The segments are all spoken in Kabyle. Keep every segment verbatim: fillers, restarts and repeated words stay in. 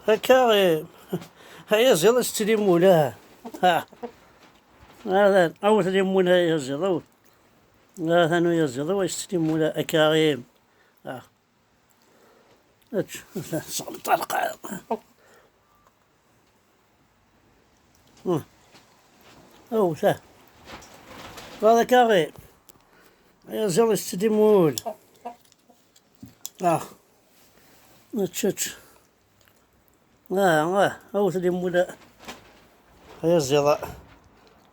Akka, eh, ay aziḍ, ad tettili mula. Ha. Hada, awet limuna ay aziḍ, awet. Hada, ay aziḍ, awet tettili mula, a Karim. Ha. Ečč, sɣem ṭalqa. Hmm. Awet, ha. Hada, Karim. Ay aziḍ, ad tettili mula. Ah. Ečč, ečč. Ah, ah, awet limula. Ay aziḍ.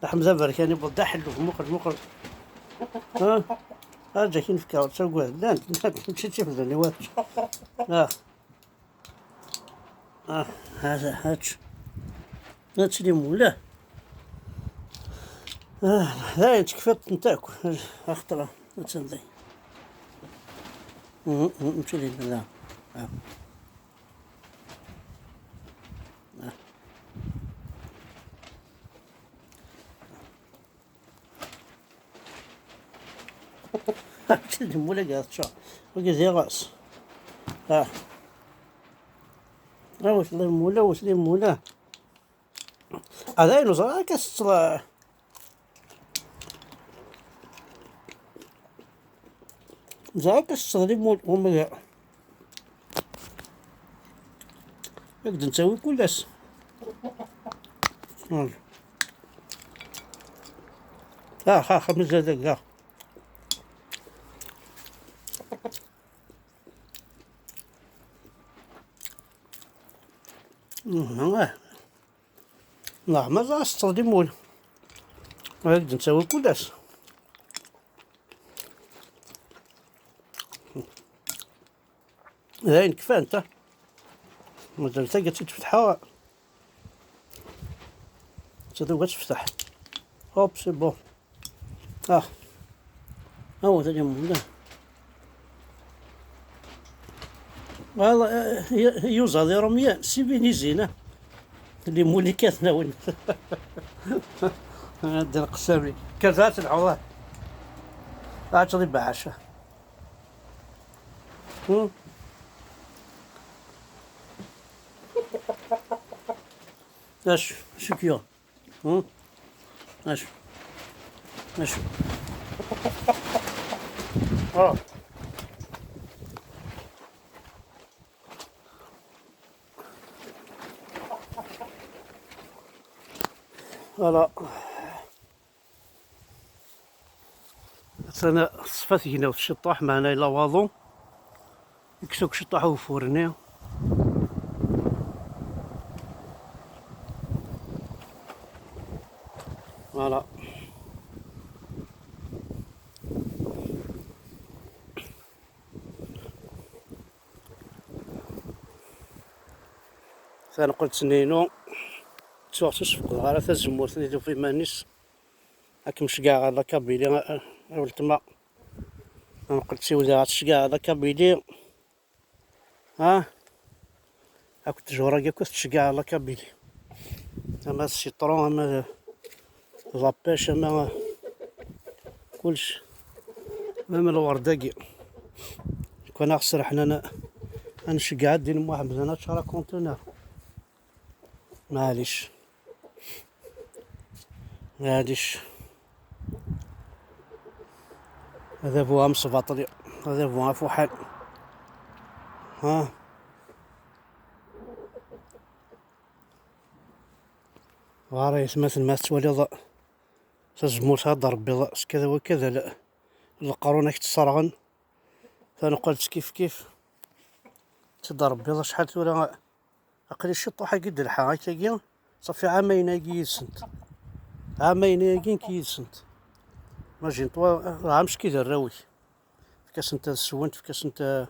Leḥmed aberkan iwweḍ d aḥelluf, muqel, muqel. Ha? Aǧa k-in-fkeɣ, ur ttagad. Llant, llant, mačči d tifdaniwat. Ah. Ah, hada, ečč. Ad tili mula. Ah, dayen tekfiḍ-tent akk. Axeṭṭer, attan dayen. Mhm, mhm, mačči d da. Ah. Ah. Mačči d mula i tečča. Wagi d iɣes. Ah. Awet limula, awet limula. Dayen ur ẓriɣ akka tettleɣ. Ẓriɣ akka tettleɣ limul, wamma d ad d-nettawi kul ass. Ah, ah, ah, mazal dagi, ah. Mhm, ah. Neɣ ma ẓer as-teṭṭeḍ limul. Ad d-nettawi kul ass. Dayen kfant, ha? Mazal tagi ad tt-id-fetḥeɣ. Ttadug ad tefteḥ. Hop, c'est bon. Ah. Awa, tagi munda. Voilà, eh, eh, yuẓaḍ iṛumyen, si Venizia. Li Monica tnawen. Ad lqessami. Kazat lɛuḍa. Ač di baɛaca. Hmm. Acu, acu k-yuɣ? Hmm? Acu? Acu? Oh. Voilà. Atan teṣfa tegnawt ciṭṭaḥ, meɛna yella waḍu. Yekkes akk ciṭṭaḥ ugeffur-nni. Voilà. Taneqqiṭ-nni-inu, ttuɣ ur sfeqdeɣ ara tazemmurt-nni tufa iman-is. Ad kem-ceggɛeɣ ɣer la Kabylie, a, a, a weltma. Ad neqqel d tiwda ad tceggɛeɣ la Kabylie. Ha? Akked tjur-agi akk ad tceggɛeɣ la Kabylie. Ama d citron, ama d la pêche, ama kullec. Même lwerd-agi. Nekk ad aɣ-serḥen ad n-, ad nceggeɛ ddin Muḥemmed, ad neččar akuntunur. Maɛlic. Maɛlic. Adabu amesbaṭli. Adabu afuḥan. Ha. Ɣer ay atmaten, ma tettwaliḍ tazemmurt ad d-rebbiḍ s kada wa kada, l-, leqrun ad k-tt-sserɣen. Taneqqalt kif kif. Ad d-rebbiḍ acḥal tura. Aql-i ciṭuḥ-agi d-lḥa akkagi, ṣafi ɛamayen-agi yid-sent. Ɛamayen-agi nekk yid-sent. Imagine-toi, ɛam ckid arraw-ik. Efk-asent ad swent, efk-asent, eh,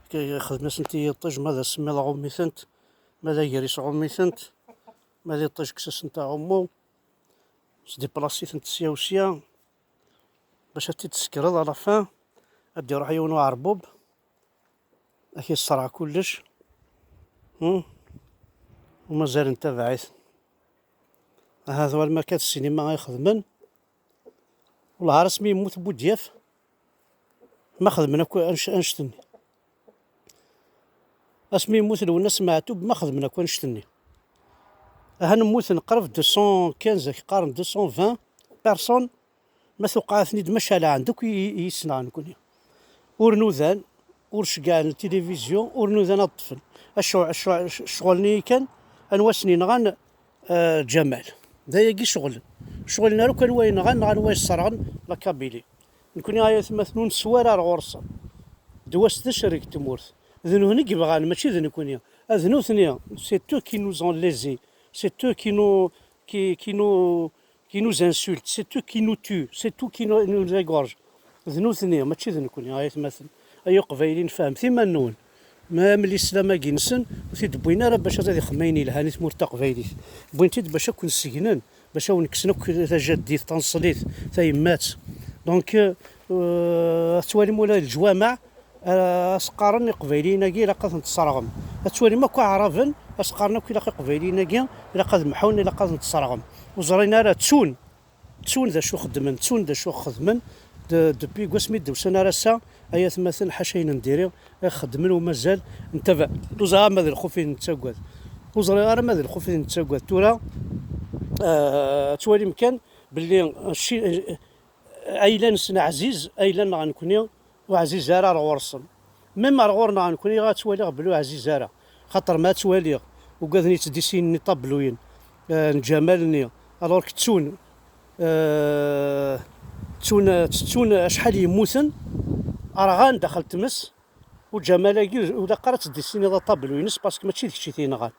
efk-, xdem-asent i yiṭij, ma d asemmiḍ ɣummi-tent, ma d agris ɣummi-tent, ma d iṭij kkes-asent aɣummu, sdiplaṣi-tent sya u sya, bac ad t-id-tsekreḍ, à la fin, ad d-iruḥ yiwen uɛerbub, ad k-yesserɣ kullec. Hmm? U mazal ntabaɛ-it. Ahat war ma akka d ssinima ay xedmen. Wellah ar asmi yemmut Budyaf, ma xedmen akk anc-, annect-nni. Asmi yemmut Lwennas Meɛtub, ma xedmen akk annect-nni. Aha, mmuten qrib deux cent quinze, ak qqaren deux cent vingt personnes, ma tuqeɛ-aten-id, maca lɛan-d akk i, i, i yis-neɣ nekkni. Ur nudan, ur ceggɛen tilivizyu, ur nudan ad ṭṭfen. Acu, acu, ccɣel-nni kan, anwa asen-yenɣan, eh, Ǧamal. D ayagi ccɣel. Ccɣel-nni ara kan wa yenɣan, neɣ anwa yesserɣen la Kabylie. Nekkni, ay atmaten, ur neswa ara ar ɣur-sen. Ddwa-s d acerrig n tmurt. D nutni i yebɣan, mačči d nekkni. A d nutni, c'est eux qui nous ont lésés. C'est eux qui nous, qui, qui nous, qui nous insultent. C'est eux qui nous tuent. C'est eux qui nous, nous égorgent. D nutni, mačči d nekkni, ay atmaten. Ay Iqbayliyen, fehmet iman-nwen. Ma am lislam-agi-nsen, ur t-id-wwin ara bac ad ixdem ayen yelhan i tmurt taqbaylit. Wwin-t-id bac ad ken-segnen, bac ad wen-kksen akk tajaddit, taneṣlit, tayemmat. Donc, euh, ad tettwalim ula d leǧwameɛ, euh, as-qqaren Iqbayliyen-agi ilaq ad ten-tesserɣem. Ad tettwalim akk Aɛraben, as-qqaren akk ilaq Iqbayliyen-agi, ilaq ad mḥun, ilaq ad ten-tesserɣem. Ur ẓrin ara, ttun. Ttun d acu xeddmen, ttun d acu xedmen, de, depuis wasmi d-usan ar ass-a, ay atmaten, ḥaca ayen n diri i xeddmen, u mazal ntabaɛ. Ur ẓriɣ ara ma d lxuf i nettagad. Ur ẓriɣ ara ma d lxuf i nettagad. Tura, eh, ad twalim kan belli, eh, ci-, eh, ayla-nsen ɛziz, ayla-nneɣ nekkni, ur ɛziz ara ar ɣur-sen. Même ar ɣur-neɣ nekkni, ad ttwaliɣ belli ur ɛziz ara. Xaṭer ma ad twaliɣ, ugaden yettdisinen iṭabluyen, eh, n Ǧamal-nni, alors que ttun, eh, ttun, ttettun acḥal yemmuten, rɣan daxel tmes, u Ǧamal-agi ur ilaq ara ad tdissiniḍ aṭablu-ines, parce que mačči d kečč i t-yenɣan.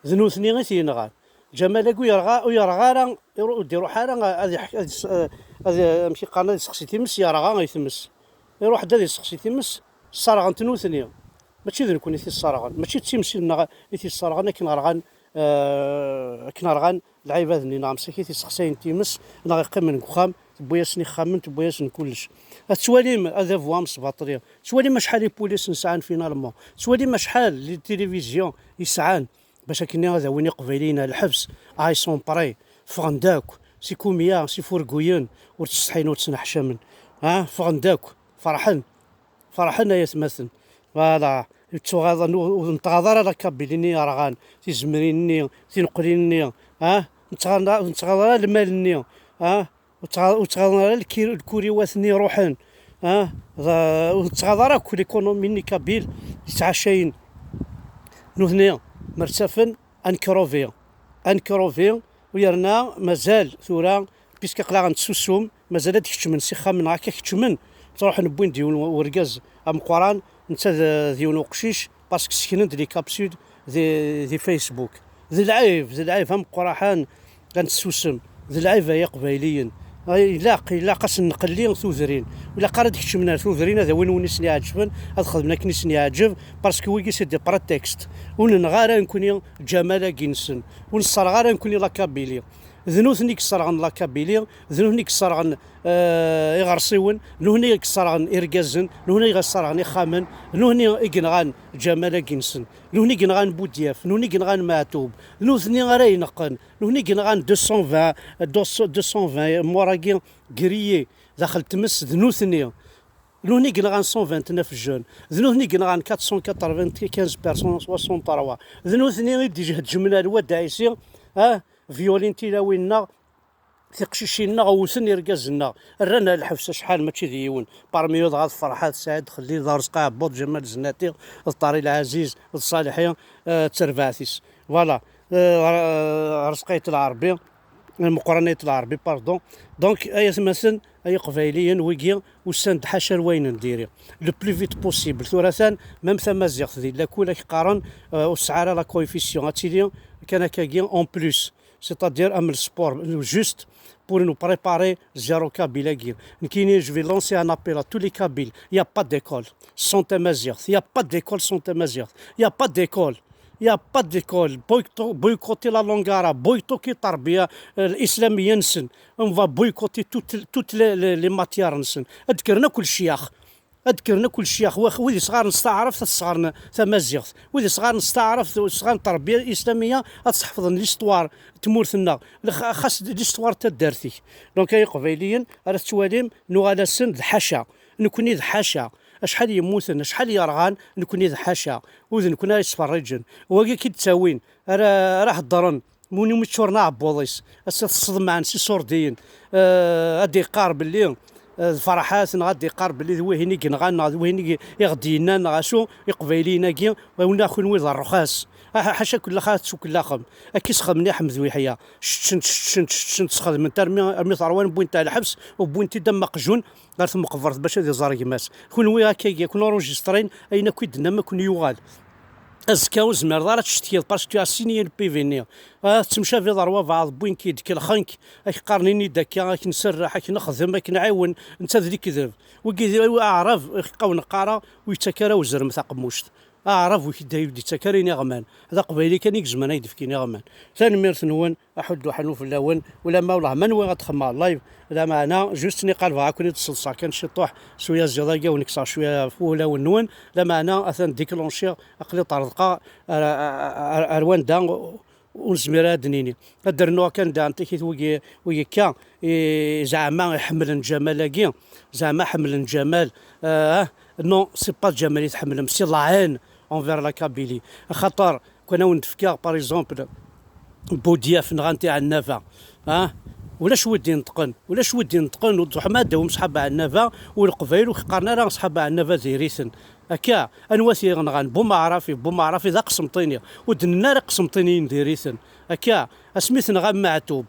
D nutni i t-yenɣan. Ǧamal-agi ur yerɣa, ur yerɣa ara, ur d-iruḥ ara ad iḥk-, ad is-, ad, amek i qqaren, ad iseqsi times, yerɣa i tmes. Iruḥ-d ad iseqsi times, sserɣen-t nutni. Mačči d nekkni i t-isserɣen, mačči d times-nneɣ i t-isserɣen akken rɣan, eh, akken rɣan lɛibad-nni, neɣ msakit iseqsayen times, neɣ iqqimen deg uxxam, tewwi-yasen ixxamen, tewwi-yasen kullec. Ad twalim adabu amesbaṭli, ad twalim acḥal ipulisen sɛan finalement, ad twalim acḥal les télévisions i sɛan, bac akken ad awin Iqbayliyen ar lḥebs. Ah, ils sont prêts, ffɣen-d akk, si kumya, si furguyen, ur ttsetḥin, ur ttneḥcamen. Ah, ffɣen-d akk, ferḥen. Ferḥen ay atmaten. Voilà. Ur ttɣaḍ-, ur, ur nettɣaḍ ara la Kabylie-nni yerɣan, tizemrin-nni, tineqlin-nni, ah? Ur nettɣaḍ, ur nettɣaḍ ara lmal-nni, ah? Ur ttɣaḍ-, ur ttɣaḍen ara lkir-, lkuriwat-nni iruḥen, ah? Ur nettɣaḍ ara akk l'économie-nni kabyle yettɛacayen. Nutni, mertafen, ad nekruvi. Ad nekruvi, u yerna mazal tura, puisque aql-aɣ nettsusum, mazal ad d-keččmen s ixxamen, neɣ akka keččmen, ttruḥen wwin-d yiwen u-, urgaz ameqqran, netta d, d yiwen uqcic, parce que seknen-d les capsules di, di Facebook. D lɛib, d lɛib ameqqraḥan, ad nettsusem. D lɛib ay Iqbayliyen. Ay, ilaq, ilaq ad sen-nqelli tudrin. Ur ilaq ara ad keččmen ar tudrin, ad awin win i sen-iɛeǧben, ad xedmen akken i sen-iɛeǧeb, parce que wigi c'est des prétextes. Ur nenɣa ara nekkni Ǧamal-agi-nsen. Ur nesserɣ ara nekkni la Kabylie. D nutni i yesserɣen la Kabylie, d nutni i yesserɣen, eh, iɣersiwen, d nutni i yesserɣen irgazen, d nutni i yesserɣen ixxamen, d nutni i yenɣan Ǧamal-agi-nsen, d nutni i yenɣan Budyaf, d nutni i yenɣan Meɛtub, d nutni ara ineqqen, d nutni i yenɣan deux cent vingt, deux cent vingt morts-agi grillés daxel tmes, d nutni. D nutni i yenɣan cent vingt-neuf jeunes, d nutni i yenɣan quatre cent quatre-vingt-quinze personnes, soixante-trois, d nutni i d-ijehmen ar Wad Ɛisi, ah, violin tilawin-nneɣ, tiqcicin-nneɣ, wten irgazen-nneɣ, rran ar lḥebs acḥal, mačči d yiwen, parmi eux dɣa d Ferḥat Saɛid Xellil, d Arezqi Ɛebbuḍ, Ǧamal Zenati, d Ṭari Lɛaziz, d Ṣaleḥi, eh, d terbaɛt-is. Voilà. Eh, Ar-, Arezqi Ayt Lɛerbi, Meqqran Ayt Lɛerbi, pardon. Donc, ay atmaten, ay Iqbayliyen, wigi usan-d ḥaca ar wayen n diri. Le plus vite possible. Tura atan, même tamaziɣt di lakul, ak qqaren, euh, ur tesɛi ara la coefficient. Ad tili kan akkagi en plus. C'est-à-dire, am le sport, juste pour nous préparer zéro kabyle-agi. Nekkini, je vais lancer un appel à tous les Kabyles. Il y a pas d'école sans tamaziɣt. Il y a pas d'école sans tamaziɣt. Il y a pas d'école. Il y a pas d'école. Boyco-, boycotter la langue arabe, boycotter التربية, euh, الإسلامية-nsen. On va boycotter toutes, toutes les, les, les matières-nsen. Ad kkren akk lecyax. Ad kkren akk lecyax. Wa-, wid yesɣaren s taɛrabt, ad sɣaren tamaziɣt. Wid yesɣaren s taɛrabt, sɣaren التربية الإسلامية, ad sḥefḍen l'histoire n tmurt-nneɣ. Lx-, xas l'histoire n taddart-ik. Donc, ay Iqbayliyen, ara tettwalim, nuɣal-asen d ḥaca. Nekkni d ḥaca. Acḥal yemmuten, acḥal yerɣan, nekkni d ḥaca, u d nekkni ara yettferriǧen. Wagi i k-id-ttawin, ara, ara heddren, win umi ččuren aɛebbuḍ-is, ass-a tesseḍmaɛen s iṣurdiyen, eh, ad d-iqqar belli, eh, d Ferḥat, neɣ ad d-iqqar belli d wihin i yenɣan, neɣ d wihin i, i ɣ-d-yennan, neɣ acu, Iqbayliyen-agi, wina kunwi d rruxas. Ah, ḥaca kullax ad tettukellaxem. Akka i sxedmen i Ḥmed Wiḥya. Ččent, ččent, ččent, sxedment armi, armi terwan, wwint ar lḥebs, u wwint-id am aqjun, ɣer tmeqbert bac ad iẓer gma-s. Kunwi akka i ken-urujistrin, ayen akk i d-tennam ad ken-yuɣal. Azekka ur zmireḍ ara ad tcetkiḍ, parce que tu as signé le P V-nni. Ah, tettemcabiḍ ar wabeɛḍ, wwin-k-id, kelxen-k, ad k-qqaren ini-d akka, ad k-nserreḥ, ad k-nexdem, ad k-nɛiwen, netta d lekdeb. Wigi d aɛrab, iqqawen qqara, ur yettak ara uzrem taqemmuct. Aɛrab ur k-d-, ur d-yettak ara iniɣman. D aqbayli kan i yezman ad k-d-fk iniɣman. Tanemmirt-nwen, aḥuddu ḥanu fell-awen, ulamma wellah ma nwiɣ ad xedmeɣ live, lameɛna, just niqalbeɣ ad ken-id-sseḍseɣ kan ciṭuḥ, s uyaziḍ-agi, ad wen-kkseɣ cwiya ɣef wulawen-nwen, lameɛna atan déclenchiɣ, aql-i ṭerḍqeɣ ar, ar, ar, ar wanda ur nezmir ara ad d-nini. Ad d-rnuɣ kan da, antikit wigi, wigi akka, i, zeɛma iḥemmlen Ǧamal-agi, zeɛma ḥemmlen Ǧamal, ah, non, c'est pas Ǧamal i tḥemmlem, c'est la haine envers la Kabylie. Axaṭer, kan ad wen-d-fkeɣ, par exemple, Budyaf nɣan Tiɛennaba, ah, ulac wi d-ineṭqen, ulac wi d-ineṭqen, ur tṛuḥem ad d-tawim ṣṣḥab Ɛennaba, u Leqbayel ur k-qqaren ara ṣṣḥab Ɛennaba diri-ten. Akka, anwa t-yenɣan? Bumeɛrafi, Bumeɛrafi d aqsemṭini, ur d-nenna ara aqsemṭiniyen diri-ten. Akka, asmi tenɣam Meɛtub,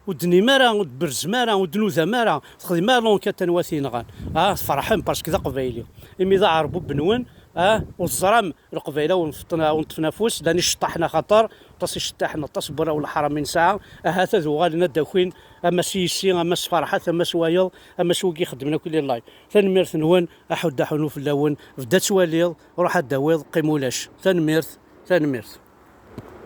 ur d-tennim ara, ur d-tberzem ara, ur d-nudam ara, texdem ara l'enquête anwa t-yenɣan. Ah, tferḥem, parce que d aqbayli. Imi d aɛerbuben-nwen, ah, ur teẓram Leqbayel a wen-ṭṭfen, a wen-ṭṭfen afus, llan iceṭṭaḥen axaṭer, aṭas iceṭṭaḥen, aṭas n warraw n leḥram i nesɛa, ahat ad uɣalen ad d-akin, ama s yessi, ama s Ferḥat, ama s wayeḍ, ama s wigi ixeddmen akk les lives. Tanemmirt-nwen, aḥuddu aḥunu fell-awen, bedd ad twaliḍ, ruḥ ad d-tawiḍ, qqim ulac. Tanemmirt, tanemmirt.